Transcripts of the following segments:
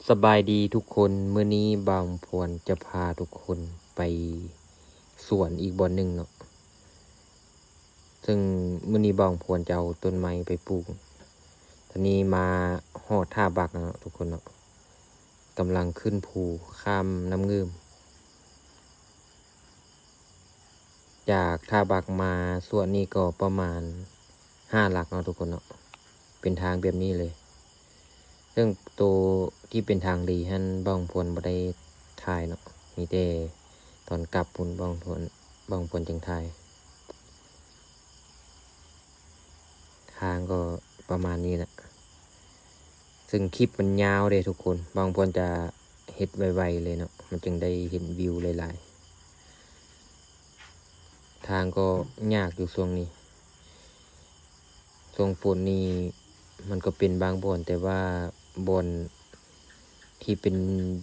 ສະບາຍດີທຸກຄົນ, ມື້ນີ້ບ່າວພວນຈະພາທຸກຄົນໄປສວນອີກບ່ອນໜຶ່ງເນາະ. ເຊິ່ງມື້ນີ້ບ່າວພວນຈະເອົາຕົ້ນໄມ້ໄປປູກ. ຕອນນີ້ມາຮອດທ່າບັກແລ້ວເນາະທຸກຄົນເນາະ, ກຳລັງຂຶ້ນພູຂ້າມນ້ຳງື່ມ. ຈາກທ່າບັກມາສວນນີ້ກໍປະມານຫ້າຫຼັກເນາະທຸກຄົນເນາະ, ເປັນທາງແບບນີ້ເລີຍ. ເຊິ່ງໂຕທີ່ເປັນທາງດີຫັ້ນບ່າວພວນບໍ່ໄດ້ຖ່າຍເນາະ, ມີແຕ່ຕອນກັບພຸ້ນບ່າວພວນ ບ່າວພວນຈຶ່ງຖ່າຍ. ທາງກໍປະມານນີ້ແຫຼະ, ເຊິ່ງຄລິບມັນຍາວເດ້ທຸກຄົນ, ບ່າວພວນຈະເຮັດໄວໆເລີຍເນາະ, ມັນຈຶ່ງໄດ້ເຫັນວິວຫຼາຍໆ. ທາງກໍຍາກຢູ່ຊ່ວງນີ້, ຊ່ວງຝົນນີ້ມັນກໍເປັນບາງບ່ອນ, ແຕ່ວ່າບ່ອນທີ່ເປັນ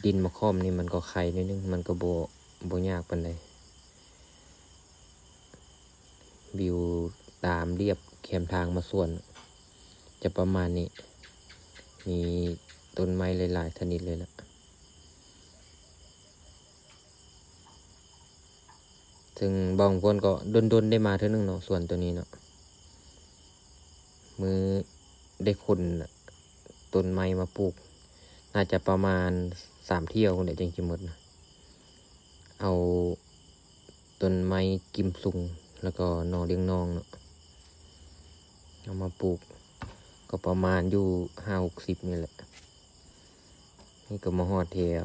ດິນມະຄ່ອມນີ້ມັນກໍໄຄໜ້ອຍໜຶ່ງ, ມັນກໍບໍ່ ບໍ່ຍາກປານໃດ. ວິວຕາມລຽບແຄມທາງມາສວນຈະປະມານນີ້, ມີຕົ້ນໄມ້ຫຼາຍໆຊະນິດເລີຍລະ. ເຊິ່ງບ່າວພວນກໍດົນໆໄດ້ມາເທື່ອໜຶ່ງເນາະ, ສວນໂຕນີ້ເນາະ, ມື້ໄດ້ຂົນຕົ້ນໄມ້ມາປູກ ໜ້າຈະປະມານສາມຖ້ຽວພຸ້ນແຫຼະຈຶ່ງຊິໝົດນະ. ເອົາຕົ້ນໄມ້ກິມຊຸງ ແລ້ວກໍໜໍ່ລ້ຽງນ້ອງເນາະ, ເອົາມາປູກ ກໍປະມານຢູ່ຫ້າຫົກສິບນີ້ແຫຼະ. ນີ້ກໍມາຮອດແຖວ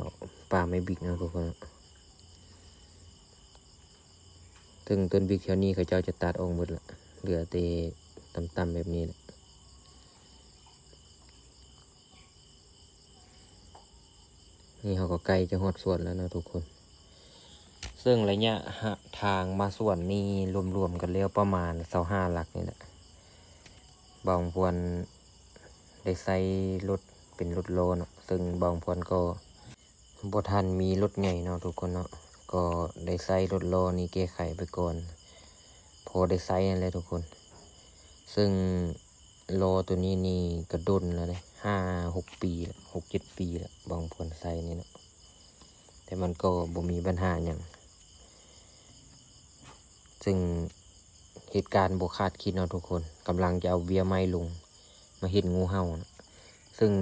ປ່າໄມ້ບິກເນາະທຸກຄົນ. ເຊິ່ງຕົ້ນບິກແຖວນີ້ເຂົາເຈົ້າຈະຕັດອອກໝົດລະ, ເຫຼືອແຕ່ຕ່ຳໆແບບນີ້ແຫຼະ. ນີ້ເຮົາກໍໃກ້ຈະຮອດສວນແລ້ວເນາະທຸກຄົນ. ເຊິ່ງໄລຍະທາງມາສວນນີ້ລວມໆກັນແລ້ວປະມານຊາວຫ້າຫຼັກນີ້ແຫຼະ. ບ່າວພວນໄດ້ໃຊ້ລົດເປັນລົດລໍ້ເນາະ, ເຊິ່ງບ່າວພວນກໍບໍ່ທັນມີລົດໃຫຍ່ເນາະທຸກຄົນເນາະ, ກໍໄດ້ໃຊ້ລົດລໍ້ນີ້ແກ້ໄຂໄປກ່ອນ ພໍໄດ້ໃຊ້ຫັ້ນແຫຼະທຸກຄົນ. ເຊິ່ງລໍ້ໂຕນີ້ນີ້ກໍດົນແລ້ວເດ້, ຫ້າຫົກປີແລ້ວ, ຫົກເຈັດປີແລ້ວ ບ່າວພວນໃຊ້ນີ້ເນາະ, ແຕ່ມັນກໍບໍ່ມີບັນຫາຫຍັງ. ເຊິ່ງເຫດການບໍ່ຄາດຄິດເນາະທຸກຄົນ, ກຳລັງຈະເອົາເບ້ຍໄມ້ລົງ ມາເຫັນງູເຫົ່ານະ, ເຊິ່ງ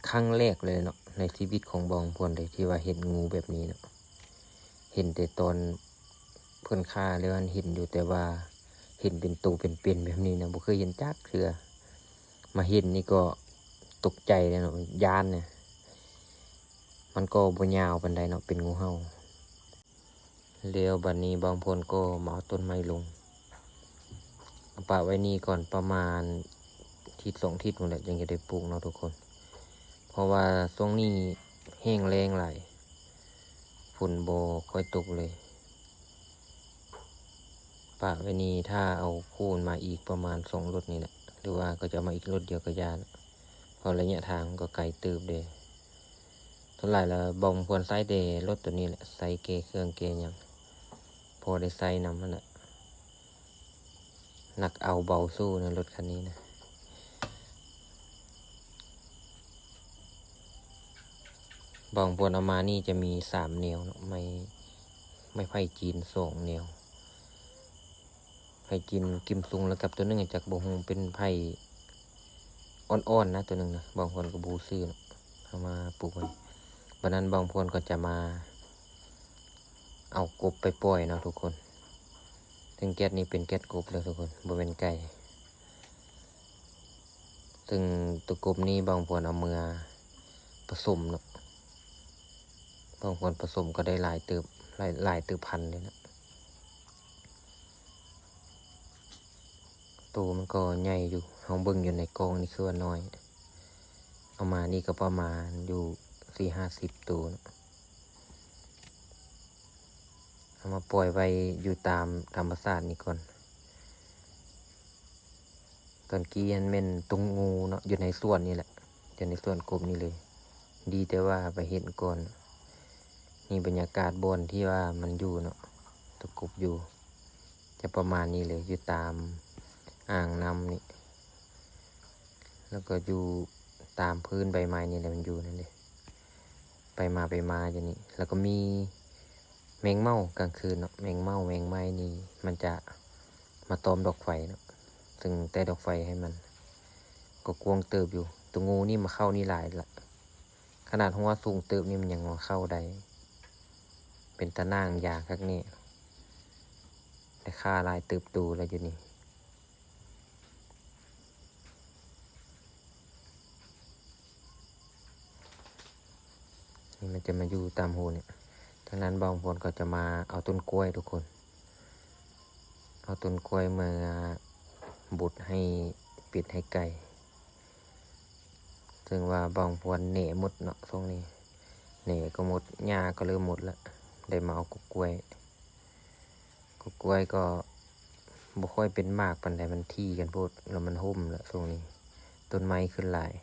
ຄັ້ງແລກເລີຍເນາະ ໃນຊີວິດຂອງບ່າວພວນເລີຍ ທີ່ວ່າເຫັນງູແບບນີ້ເນາະ. ເຫັນແຕ່ຕອນເພິ່ນຂ້າແລ້ວຫັ້ນເຫັນຢູ່, ແຕ່ວ່າເຫັນເປັນໂຕເປັນໆແບບນີ້ນະ ບໍ່ເຄີຍເຫັນຈັກເທື່ອ. ມາເຫັນນີ້ກໍຕົກໃຈເລີຍເນາະ, ຢ້ານນະ. ມັນກໍບໍ່ຍາວປານໃດເນາະ, ເປັນງູເຫົ່າ. ແລ້ວບັດນີ້ບ່າວພວນກໍມາເອົາຕົ້ນໄມ້ລົງ ເອົາປະໄວ້ນີ້ກ່ອນ ປະມານທິດສອງທິດພຸ້ນແຫຼະ ຈຶ່ງຈະໄດ້ປູກເນາະທຸກຄົນ. ເພາະວ່າຊ່ວງນີ້ແຫ້ງແລ້ງຫຼາຍ, ຝົນບໍ່ຄ່ອຍຕົກເລີຍ. ປະໄວ້ນີ້ ຖ້າເອົາຄູ່ມັນມາອີກປະມານສອງລົດນີ້ແຫຼະ ຫຼືວ່າເຂົາຈະເອົາມາອີກລົດດຽວກໍຢ່າ, ເພາະໄລຍະທາງມັນກໍໄກເຕີບເດ້. ສ່ວນຫຼາຍແລ້ວບ່າວພວນໃຊ້ແຕ່ລົດໂຕນີ້ແຫຼະ, ໃຊ້ແກ່ເຄື່ອງແກ່ຫຍັງ ພໍໄດ້ໃຊ້ນຳຫັ້ນແຫຼະ. ໜັກເອົາເບົາສູ້ນະ ລົດຄັນນີ້ນະ. ບ່າວພວນເອົາມານີ້ຈະມີສາມແນວເນາະ, ໄມ້ ໄມ້ໄຜ່ຈີນສອງແນວ, ໄຜ່ຈີນກິມຊຸງ ແລ້ວກັບໂຕໜຶ່ງ ຈັກບໍ່ຮູ້ ເປັນໄຜ່ອ່ອນໆນະ ໂຕໜຶ່ງນະ, ບ່າວພວນກໍບໍ່ຮູ້ຊື່ເນາະ. ເອົາມາປູກໄວ້. ບັດນັ້ນບ່າວພວນກໍຈະມາເອົາກົບໄປປ່ອຍເນາະທຸກຄົນ. ເຊິ່ງແກັດນີ້ເປັນແກັດກົບເດີທຸກຄົນ, ບໍ່ແມ່ນໄກ່. ເຊິ່ງໂຕກົບນີ້ບ່າວພວນເອົາເມືອປະສົມເນາະ, ບ່າວພວນປະສົມກໍໄດ້ຫຼາຍເຕີບ ຫຼາຍ ຫຼາຍເຕີບພັນເລີຍນະ. ໂຕມັນກໍໃຫຍ່ຢູ່, ເຮົາເບິ່ງຢູ່ໃນກ້ອງນີ້ຄືວ່ານ້ອຍ, ເອົາມານີ້ກໍປະມານຢູ່ສີ່ຫ້າສິບໂຕເນາະ. ເອົາມາປ່ອຍໄວ້ຢູ່ຕາມທຳມະຊາດນີ້ກ່ອນ. ຕອນກີ້ຫັ້ນແມ່ນຕົງງູເນາະ, ຢູ່ໃນສວນນີ້ແຫຼະ, ຢູ່ໃນສວນກົບນີ້ເລີຍ. ດີແຕ່ວ່າໄປເຫັນກ່ອນ. ນີ້ບັນຍາກາດບ່ອນທີ່ວ່າມັນຢູ່ເນາະ, ຕົວກົບຢູ່ ຈະປະມານນີ້ເລີຍ, ຢູ່ຕາມອ່າງນ້ຳນີ້. ແລ້ວກໍຢູ່ ຕາມພື້ນໃບໄມ້ນີ້ແຫຼະ ມັນຢູ່ນັ້ນເດ້ ໄປມາໄປມາຢູ່ນີ້. ແລ້ວກໍມີແມງເມົາກາງຄືນເນາະ ແມງເມົາແມງໄມ້ນີ້ ມັນຈະມາຕອມດອກໄຟເນາະ ເຊິ່ງແຕ່ດອກໄຟໃຫ້ມັນ ກໍກວ້າງເຕີບຢູ່. ໂຕງູນີ້ມາເຂົ້ານີ້ຫຼາຍລະ ຂະໜາດຮົ້ວສູງເຕີບນີ້ມັນຍັງມາເຂົ້າໄດ້ ເປັນຕາໜ່າງຢາຄັກແນ່. ໄດ້ຂ້າຫຼາຍເຕີບໂຕແລ້ວຢູ່ນີ້. ນີ້ມັນຈະມາຢູ່ຕາມຮູນີ້. ທາງນັ້ນບ່າວອຳພອນກໍຈະມາເອົາຕົ້ນກ້ວຍທຸກຄົນ ເອົາຕົ້ນກ້ວຍມາບົດໃຫ້ເປັດໃຫ້ໄກ່ ເຊິ່ງວ່າບ່າວອຳພອນແໜ່ໝົດເນາະ ຊ່ວງນີ້ແໜ່ກໍໝົດ ຫຍ້າກໍເລີ່ມໝົດລະ. ໄດ້ມາເອົາກົກກ້ວຍ ກົກກ້ວຍກໍບໍ່ຄ່ອຍເປັນໝາກປານໃດ ມັນຖີ່ກັນໂພດ ແລ້ວມັນຮົ່ມລະຊ່ວງນີ້ ຕົ້ນໄມ້ຂຶ້ນຫຼາຍ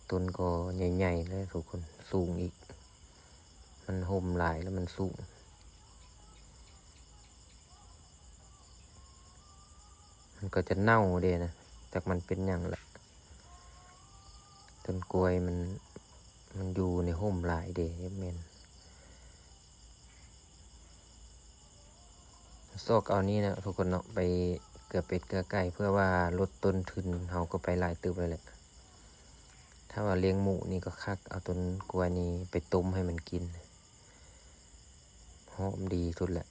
ຕົ້ນກໍໃຫຍ່ໆເລີຍທຸກຄົນ ສູງອີກ ມັນຮົ່ມຫຼາຍແລ້ວມັນສູງ ມັນກໍຈະເນົ່າເດ້ນະ ຈັກມັນເປັນຫຍັງລະ. ຕົ້ນກ້ວຍມັນ ມັນຢູ່ໃນຮົ່ມຫຼາຍເດ້ ແມ່ນ ຊອກເອົານີ້ນະທຸກຄົນເນາະ ໄປເກືອເປັດເກືອໄກ່ ເພື່ອວ່າລົດຕົ້ນທຶນເຮົາກໍໄປຫຼາຍເຕີບແລ້ວແຫຼະ. ຖ້າວ່າລ້ຽງໝູນີ້ກໍຄັກ ເອົາຕົ້ນກ້ວຍນີ້ໄປຕົ້ມໃຫ້ມັນກິນ ຫອມດີສຸດແຫຼະ.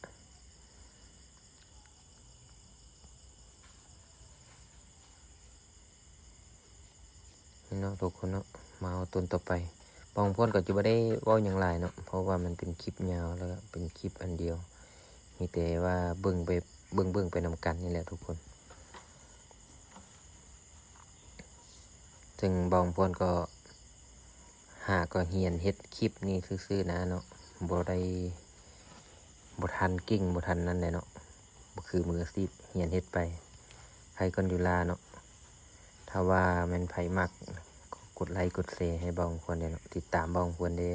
ນີ້ເນາະທຸກຄົນເນາະ ມາເອົາຕົ້ນຕໍ່ໄປ. ບ່າວອຳພອນກໍຈະບໍ່ໄດ້ເວົ້າຫຍັງຫຼາຍເນາະ ເພາະວ່າມັນເປັນຄລິບຍາວ ແລ້ວກໍເປັນຄລິບອັນດຽວ ມີແຕ່ວ່າເບິ່ງໄປ ເບິ່ງໆໄປນຳກັນນີ້ແຫຼະທຸກຄົນ. ເຊິ່ງບ່າວອຳພອນກໍຫາກໍຮຽນເຮັດຄລິບນີ້ຊື່ໆນະເນາະ ບໍ່ໄດ້ ບໍ່ທັນເກັ່ງ ບໍ່ທັນນັ້ນແຫຼະເນາະ ບໍ່ຄືມືອາຊີບ ຮຽນເຮັດໄປ ໃຜກ່ອນຢູ່ລາເນາະ. ຖ້າວ່າແມ່ນໃຜມັກ ກົດໄລກົດແຊໃຫ້ບ່າວອຳພອນແດ່ເນາະ ຕິດຕາມບ່າວອຳພອນແດ່.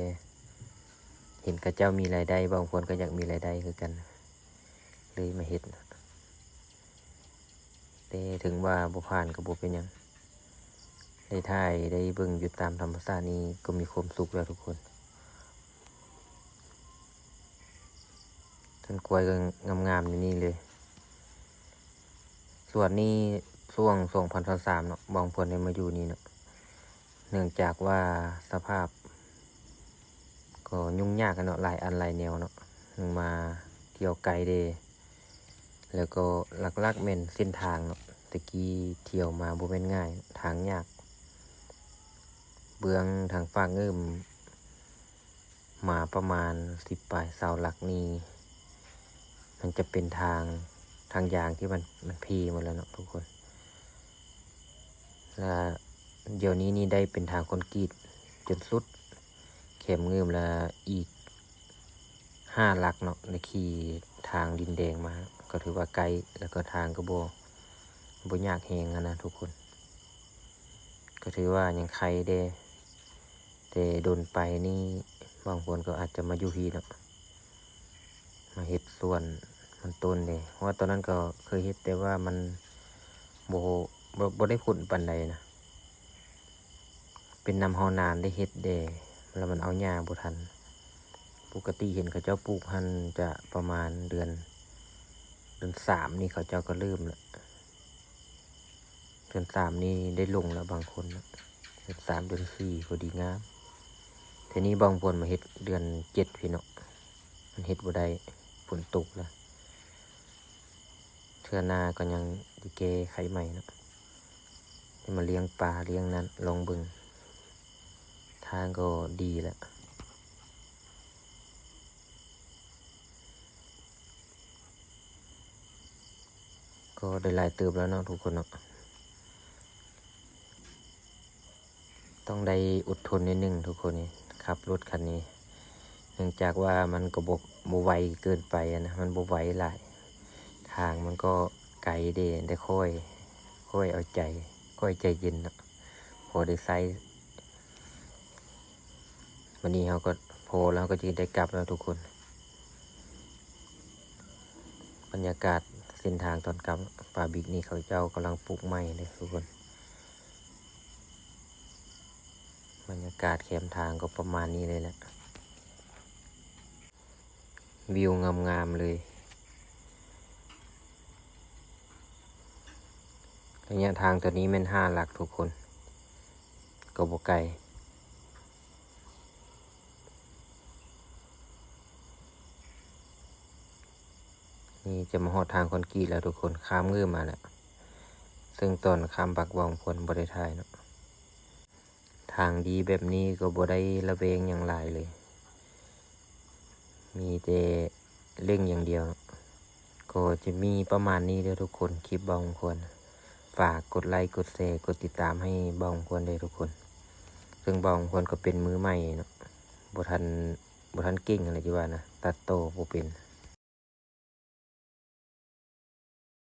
ເຫັນເຂົາເຈົ້າມີລາຍໄດ້ ບ່າວອຳພອນກໍຢາກມີລາຍໄດ້ຄືກັນ ເລີຍມາເຮັດ. ແຕ່ເຖິງວ່າບໍ່ຜ່ານກໍບໍ່ເປັນຫຍັງ ໄດ້ຖ່າຍໄດ້ເບິ່ງຢູ່ຕາມທຳມະຊາດນີ້ກໍມີຄວາມສຸກແລ້ວທຸກຄົນ. ຕົ້ນກ້ວຍກໍງາມໆຢູ່ນີ້ເລີຍ. ສວນນີ້ຊ່ວງສອງພັນຊາວສາມເນາະ ບ່າວອຳພອນໄດ້ມາຢູ່ນີ້ເນາະ ເນື່ອງຈາກວ່າສະພາບກໍຫຍຸ້ງຍາກເນາະ ຫຼາຍອັນຫຼາຍແນວເນາະ ເຊິ່ງມາທ່ຽວໄກເດ້ ແລ້ວກໍຫຼັກໆແມ່ນເສັ້ນທາງເນາະ ແຕ່ກີ້ທ່ຽວມາບໍ່ແມ່ນງ່າຍ ທາງຍາກ ເບື້ອງທາງຟາກງື້ມ ມາປະມານສິບປາຍຊາວຫຼັກນີ້ ມັນຈະເປັນທາງ ທາງຢາງທີ່ມັນ ມັນເພໝົດແລ້ວເນາະທຸກຄົນ. ແລະ ດຽວນີ້ນີ້ໄດ້ເປັນທາງຄອນກຣີດຈົນສຸດແຄມງື້ມ ແລະ ອີກຫ້າຫຼັກເນາະ ໄດ້ຂີ່ທາງດິນແດງມາ ກໍຖືວ່າໃກ້ ແລ້ວກໍທາງກໍບໍ່ ບໍ່ຍາກແຮງຫັ້ນນະທຸກຄົນ. ກໍຖືວ່າຍັງໄຄແດ່ ແຕ່ດົນໄປນີ້ ບາງຄົນກໍອາດຈະມາຢູ່ພີ້ເນາະ ມາເຮັດສວນມັນຕົ້ນເດ້ ເພາະວ່າຕອນນັ້ນກໍເຄີຍເຮັດ ແຕ່ວ່າມັນບໍ່ ບໍ່ ບໍ່ໄດ້ຜົນປານໃດນະ ເປັນນຳເຮົານານໄດ້ເຮັດແດ່ ແລ້ວມັນເອົາຫຍ້າບໍ່ທັນ. ປົກກະຕິເຫັນເຂົາເຈົ້າປູກຫັ້ນຈະປະມານເດືອນ ເດືອນສາມນີ້ເຂົາເຈົ້າກໍເລີ່ມລະ ເດືອນສາມນີ້ໄດ້ລົງແລ້ວບາງຄົນນະ ເດືອນສາມເດືອນສີ່ພໍດີງາມ. ທີນີ້ບາງຄົນມາເຮັດເດືອນເຈັດພີ້ເນາະ ມັນເຮັດບໍ່ໄດ້ ຝົນຕົກລະ ເທື່ອໜ້າກໍຍັງຊິແກ້ໄຂໃໝ່ເນາະ ຊິມາລ້ຽງປາລ້ຽງນັ້ນ ລອງເບິ່ງ ທາງກໍດີລະ. ກໍໄດ້ຫຼາຍເຕີບແລ້ວເນາະທຸກຄົນເນາະ ຕ້ອງໄດ້ອົດທົນໜ້ອຍໜຶ່ງທຸກຄົນ ນີ້ຂັບລົດຄັນນີ້ ເນື່ອງຈາກວ່າມັນກໍບໍ່ ບໍ່ໄວເກີນໄປນະ ມັນບໍ່ໄວຫຼາຍ ທາງມັນກໍໄກເດ້ ໄດ້ຄ່ອຍ ຄ່ອຍເອົາໃຈ ຄ່ອຍໃຈເຢັນເນາະ ພໍໄດ້ໃຊ້. ວັນນີ້ເຮົາກໍພໍແລ້ວ ເຮົາກໍຈະໄດ້ກັບແລ້ວທຸກຄົນ. ບັນຍາກາດ ເສັ້ນທາງຕອນກັບ ປ່າບິກນີ້ເຂົາເຈົ້າກຳລັງປູກໄມ້ເດ້ທຸກຄົນ. ບັນຍາກາດແຄມທາງກໍປະມານນີ້ເລີຍແຫຼະ. ວິວງາມໆເລີຍ. ໄລຍະທາງຕົວນີ້ແມ່ນຫ້າຫຼັກທຸກຄົນ, ກໍບໍ່ໄກ. ນີ້ຈະມາຮອດທາງຄອນກຣີດແລ້ວທຸກຄົນ, ຂ້າມງື້ມມາແລ້ວ. ເຊິ່ງຕອນຂ້າມປັກບ່າວຄວນບໍ່ໄດ້ຖ່າຍເນາະ. ທາງດີແບບນີ້ກໍບໍ່ໄດ້ລະແວງຫຍັງຫຼາຍເລີຍ, ມີແຕ່ເລັ່ງຢ່າງດຽວເນາະ. ກໍຈະມີປະມານນີ້ເດີທຸກຄົນ, ຄລິບບ່າວຄວນ. ຝາກກົດໄລ, ກົດແຊ, ກົດຕິດຕາມໃຫ້ບ່າວຄວນເດີທຸກຄົນ. ເຊິ່ງບ່າວຄວນກໍເປັນມືໃໝ່ເນາະ, ບໍ່ທັນ ບໍ່ທັນເກັ່ງຫັ້ນແຫຼະ ຊິວ່ານະ, ຕັດຕໍ່ບໍ່ເປັນ.